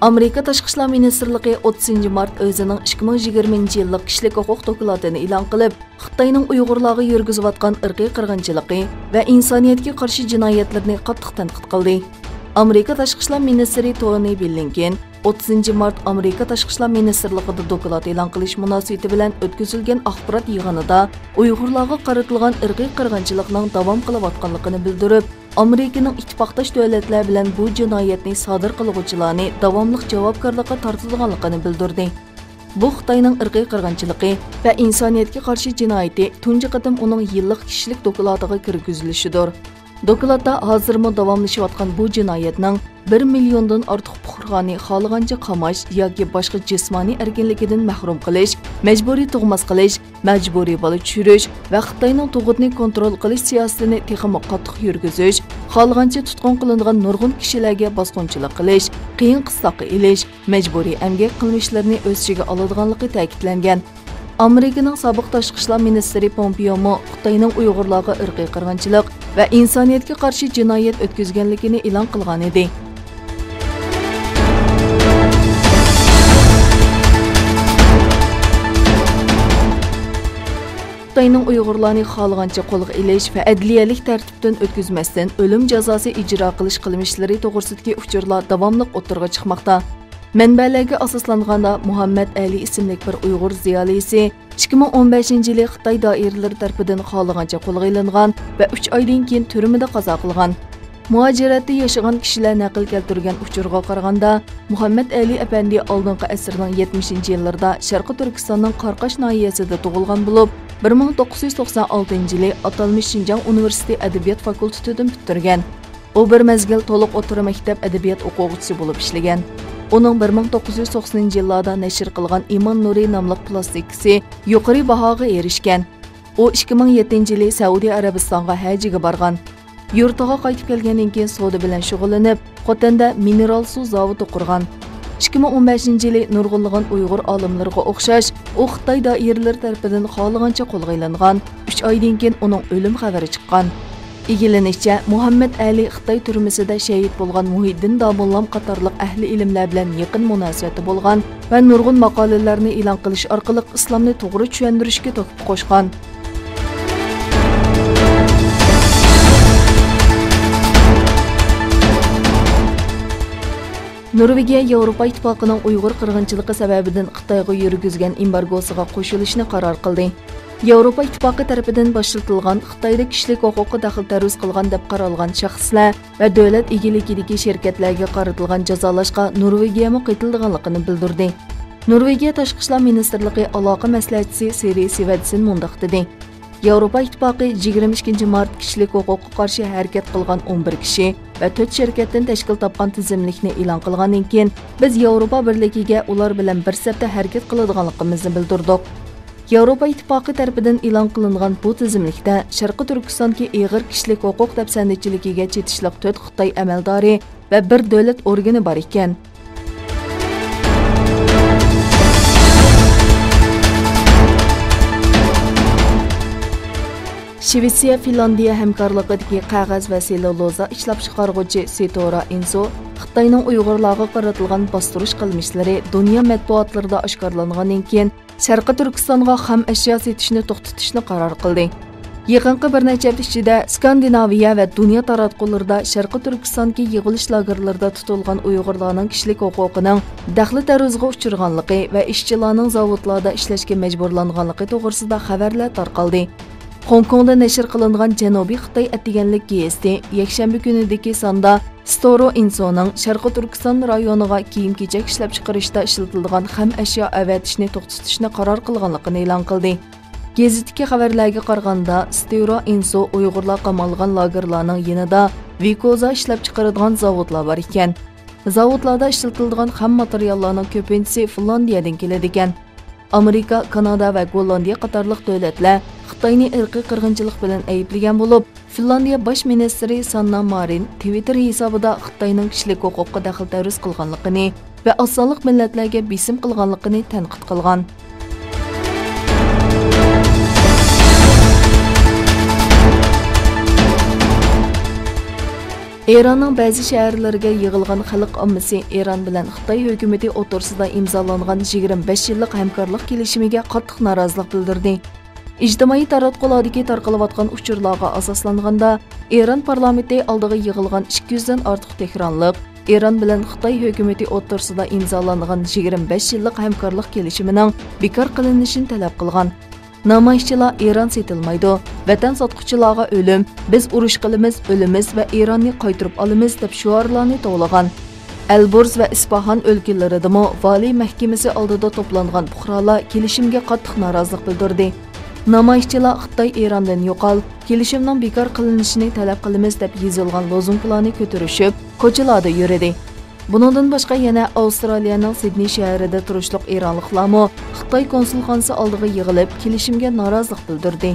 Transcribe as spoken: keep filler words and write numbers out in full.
ئامېرىكا تاشقى ئىشلار مىنىستىرلىقى ئوتتۇزىنچى مارت ئۆزىنىڭ ئىككى مىڭ يىگىرمىنچى يىللىق كىشىلىك ھوقۇق دوكلاتىنى ئېلان قىلىپ، خىتاينىڭ ئۇيغۇرلارغا يۈرگۈزۈۋاتقان ئىرقىي قىرغىنچىلىقى ۋە ئىنسانىيەتكە قارشى جىنايەتلىرىنى قاتتىق تەنقىد قىلدى. ئامېرىكا تاشقى ئىشلار مىنىستىرى تونى بلىنكېن ئوتتۇزىنچى مارت ئامېرىكا تاشقى ئىشلار مىنىستىرلىقىدا دوكلات ئېلان قىلىش مۇناسىۋىتى بىلەن ئۆتكۈزۈلگەن ئاخبارات يىغىنىدا ئۇيغۇرلارغا قارىتىلغان ئىرقىي قىرغىنچىلىقنىڭ داۋام قىلىۋاتقانلىقىنى بىلدۈرۈپ، ئامېرىكىنىڭ ئىتتىپاقداش دۆلەتلەر بىلەن بۇ جىنايەتنى سادىر قىلغۇچىلارنى داۋاملىق جاۋابكارلىققا تارتىدىغانلىقىنى بىلدۈردى. بۇ خىتاينىڭ ئىرقىي قىرغىنچىلىقى ۋە ئىنسانىيەتكە قارشى جىنايىتى تۇنجى قېتىم ئۇنىڭ يىللىق كىشىلىك دوكلاتىغا كىرگۈزۈلۈشىدۇر. دوكلاتتا ھازىرمۇ داۋاملىشىۋاتقان بۇ جىنايەتنىڭ بىر مىليوندىن ئارتۇق پۇقرانى خالىغانچە قاماش ياكى باشقا جىسمانىي ئەركىنلىكىدىن مەھرۇم قىلىش، مەجبۇرىي تۇغماس قىلىش، مەجبۇرىي بالا چۈشۈرۈش ۋە خىتاينىڭ تۇغۇتنى كونترول قىلىش سىياسىتىنى تېخىمۇ قاتتىق يۈرگۈزۈش، خالىغانچە تۇتقۇن قىلىنىدىغان نۇرغۇن كىشىلەرگە باسقۇنچىلىق قىلىش، قىيىن قىستاققا ئېلىش، مەجبۇرىي ئەمگەك قىلمىشلىرىنى ئۆز ئىچىگە ئالىدىغانلىقى تەكىتلەنگەن. ئامېرىكىنىڭ سابىق تاشقى ئىشلار مىنىستىرى پومپېيومۇ خىتاينىڭ ئۇيغۇرلارغا ئىرقىي قىرغىنچىلىق ۋە ئىنسانىيەتكە قارشى جىنايەت ئۆتكۈزگەنلىكىنى ئېلان قىلغانىدى. خىتاينىڭ ئۇيغۇرلارنى خالىغانچە قولغا ئېلىش ۋە ئەدلىيەلىك تەرتىپتىن ئۆتكۈزمەستىن ئۆلۈم جازاسى ئىجرا قىلىش قىلمىشلىرى توغرىسىدىكى ئۇچۇرلار داۋاملىق ئوتتۇرىغا چىقماقتا. مەنبەلەرگە ئاساسلانغاندا، مۇھەممەد ئەلى ئىسىملىك بىر ئۇيغۇر زىيالىيسى ئىككى مىڭ ئون بەشىنچى يىلى خىتاي دائىرىلىرى تەرىپىدىن خالىغانچە قولغا ئېلىنغان ۋە ئۈچ ئايدىن كېيىن تۈرمىدە قازا قىلغان. مۇھاجىرەتتە ياشىغان كىشىلەر نەقىل كەلتۈرگەن ئۇچۇرغا قارىغاندا، مۇھەممەد ئەلى ئەپەندى ئالدىنقى ئەسىرنىڭ يەتمىشىنچى يىللىرىدا شەرقىي تۈركىستاننىڭ قاراقاش ناھىيەسىدە تۇغۇلغان بولۇپ، بىر مىڭ توققۇز يۈز توقسان ئالتىنچى يىلى ئاتالمىش شىنجاڭ ئۇنىۋېرسىتېتى ئەدەبىيات فاكۇلتېتىدىن پۈتتۈرگەن. ئۇ بىر مەزگىل تولۇق ئوتتۇرا مەكتەپ ئەدەبىيات ئوقۇغۇچىسى بولۇپ ئىشلىگەن. ئۇنىڭ بىر مىڭ توققۇز يۈز توقسىنىنچى يىللاردا نەشر قىلغان ئىمان نۇرى ناملىق پلاستىكىسى يۇقىرى باھاغا ئېرىشكەن. ئۇ ئىككى مىڭ يەتتىنچى يىلى سەئۇدى ئەرەبىستانغا ھەجگە بارغان. يۇرتىغا قايتىپ كەلگەندىن كېيىن سودا بىلەن شۇغۇللىنىپ، خوتەندە مىنېرال سۇ زاۋۇتى قۇرغان. ئىككى مىڭ ئون بەشىنچى يىلى نۇرغۇنلىغان ئۇيغۇر ئالىملىرىغا ئوخشاش، ئۇ خىتاي دائىرىلىرى تەرىپىدىن خالىغانچە قولغا ئېلىنغان. ئۈچ ئايدىن كېيىن ئۇنىڭ ئۆلۈم خەۋىرى چىققان. ئىگىلىنىشىچە، مۇھەممەد ئەلى خىتاي تۈرمىسىدە شېھىت بولغان مۇھىددىن داموللام قاتارلىق ئەھلى ئىلىملەر بىلەن يېقىن مۇناسىۋەتتە بولغان ۋە نۇرغۇن ماقالىلەرنى ئېلان قىلىش ئارقىلىق ئىسلامنى توغرا چۈشەندۈرۈشكە تۆھپە قوشقان. نورۋېگىيە ياۋروپا ئىتتىپاقىنىڭ ئۇيغۇر قىرغىنچىلىقى سەۋەبىدىن خىتايغا يۈرگۈزگەن ئېمبارگوسىغا قوشۇلۇشنى قارار قىلدى. ياۋروپا ئىتتىپاقى تەرىپىدىن باشلىتىلغان خىتايدا كىشىلىك ھوقۇققا دەخلى تەرۇز قىلغان دەپ قارالغان شەخسلەر ۋە دۆلەت ئىگىلىكىدىكى شىركەتلەرگە قارىتىلغان جازالاشقا نورۋېگىيەمۇ قېتىلىدىغانلىقىنى بىلدۈردى. نورۋېگىيە تاشقى ئىشلار مىنىستىرلىقى ئالاقە مەسلىھەتچىسى سىرى سىۋەدسېن مۇنداق دېدى: ياۋروپا ئىتتىپاقى يىگىرمە ئىككىنچى مارت كىشىلىك ھوقۇققا قارشى ھەرىكەت قىلغان ئون بىر كىشى ۋە تۆت شىركەتتىن تەشكىل تاپقان تىزىملىكنى ئېلان قىلغاندىن كېيىن، بىز ياۋروپا بىرلىكىگە ئۇلار بىلەن بىر سەپتە ھەرىكەت قىلىدىغانلىقىمىزنى بىلدۈردۇق. ياۋروپا ئىتتىپاقى تەرىپىدىن ئېلان قىلىنغان بۇ تىزىملىكتە شەرقىي تۈركىستاندىكى ئېغىر كىشىلىك ھوقۇق دەپسەندىچىلىكىگە چېتىشلىق تۆت خىتاي ئەمەلدارى ۋە بىر دۆلەت ئورگىنى بار ئىكەن. شىۋېتسىيە فىنلاندىيە ھەمكارلىقىدىكى قەغەز ۋە سېلۇلوزا ئىشلەپچىقارغۇچى سىتورا ئىنسو خىتاينىڭ ئۇيغۇرلارغا قارىتىلغان باستۇرۇش قىلمىشلىرى دۇنيا مەتبۇئاتلىرىدا ئاشكارىلانغاندىن كېيىن، شەرقىي تۈركىستانغا خام ئەشيا سېتىشنى توختىتىشنى قارار قىلدى. يېقىنقى بىر نەچچە ھەپتە ئىچىدە ئىسكاندىناۋىيە ۋە دۇنيا تاراتقۇلىرىدا شەرقىي تۈركىستاندىكى يىغىۋېلىش لاگېرلىرىدا تۇتۇلغان ئۇيغۇرلارنىڭ كىشىلىك ھوقۇقىنىڭ دەخلى تەرۇزىغا ئۇچرىغانلىقى ۋە ئىشچىلارنىڭ زاۋۇتلاردا ئىشلەشكە مەجبۇرلانغانلىقى توغرىسىدا خەۋەرلەر تارقالدى. خوڭكوڭدا نەشر قىلىنغان جەنۇبىي خىتاي ئەتىگەنلىك گېزىتى يەكشەنبە كۈنىدىكى ساندا ستورو ئىنسونىڭ شەرقىي تۈركىستان رايونىغا كىيىم-كېچەك ئىشلەپچىقىرىشتا ئىشلىتىلىدىغان خام ئەشيا ئەۋەتىشنى توختىتىشنى قارار قىلغانلىقىنى ئېلان قىلدى. گېزىتتىكى خەۋەرلەرگە قارىغاندا، ستورو ئىنسو ئۇيغۇرلار قامالغان لاگېرلارنىڭ يېنىدا ۋىكوزا ئىشلەپچىقىرىدىغان زاۋۇتلار بار ئىكەن. زاۋۇتلاردا ئىشلىتىلىدىغان خام ماتېرىياللارنىڭ كۆپىنچىسى فىنلاندىيەدىن كېلىدىكەن. ئامېرىكا، كانادا ۋە گوللاندىيە قاتارلىق دۆلەتلەر خىتاينى ئىرقىي قىرغىنچىلىق بىلەن ئەيىبلىگەن بولۇپ، فىنلاندىيە باش مىنىستىرى ساننا مارىن تىۋىتتېر ھېسابىدا خىتاينىڭ كىشىلىك ھوقۇققا دەخلى تەرۇز قىلغانلىقىنى ۋە ئاز سانلىق مىللەتلەرگە بېسىم قىلغانلىقىنى تەنقىد قىلغان. ئىراننىڭ بەزى شەھەرلىرىگە يىغىلغان خەلق ئاممىسى ئىران بىلەن خىتاي ھۆكۈمىتى ئوتتۇرىسىدا ئىمزالانغان يىگىرمە بەش يىللىق ھەمكارلىق كېلىشىمىگە قاتتىق نارازىلىق بىلدۈردى. ئىجتىمائىي تاراتقۇلاردىكى تارقىلىۋاتقان ئۇچۇرلارغا ئاساسلانغاندا، ئىران پارلامېنتى ئالدىغا يىغىلغان ئىككى يۈزدىن ئارتۇق تېھرانلىق ئىران بىلەن خىتاي ھۆكۈمىتى ئوتتۇرىسىدا ئىمزالانغان يىگىرمە بەش يىللىق ھەمكارلىق كېلىشىمىنىڭ بىكار قىلىنىشىنى تەلەپ قىلغان. نامايىشچىلار «ئىران سېتىلمايدۇ، ۋەتەن ساتقۇچىلارغا ئۆلۈم، بىز ئۇرۇش قىلىمىز، ئۆلىمىز ۋە ئىراننى قايتۇرۇپ ئالىمىز» دەپ شوئارلارنى توۋلىغان. ئەلبورز ۋە ئىسپاھان ئۆلكىلىرىدىمۇ ۋالىي مەھكىمىسى ئالدىدا توپلانغان پۇقرالار كېلىشىمگە قاتتىق نارازىلىق بىلدۈردى. نامايىشچىلار «خىتاي ئىراندىن يوقال، كېلىشىمنىڭ بىكار قىلىنىشىنى تەلەپ قىلىمىز» دەپ يېزىلغان لوزۇنكىلارنى كۆتۈرۈشۈپ، كوچىلاردا يۈردى. بۇنىڭدىن باشقا، يەنە ئاۋسترالىيەنىڭ سىدنېي شەھىرىدە تۇرۇشلۇق ئىرانلىقلارمۇ خىتاي كونسۇلخانىسى ئالدىغا يىغىلىپ، كېلىشىمگە نارازىلىق بىلدۈردى.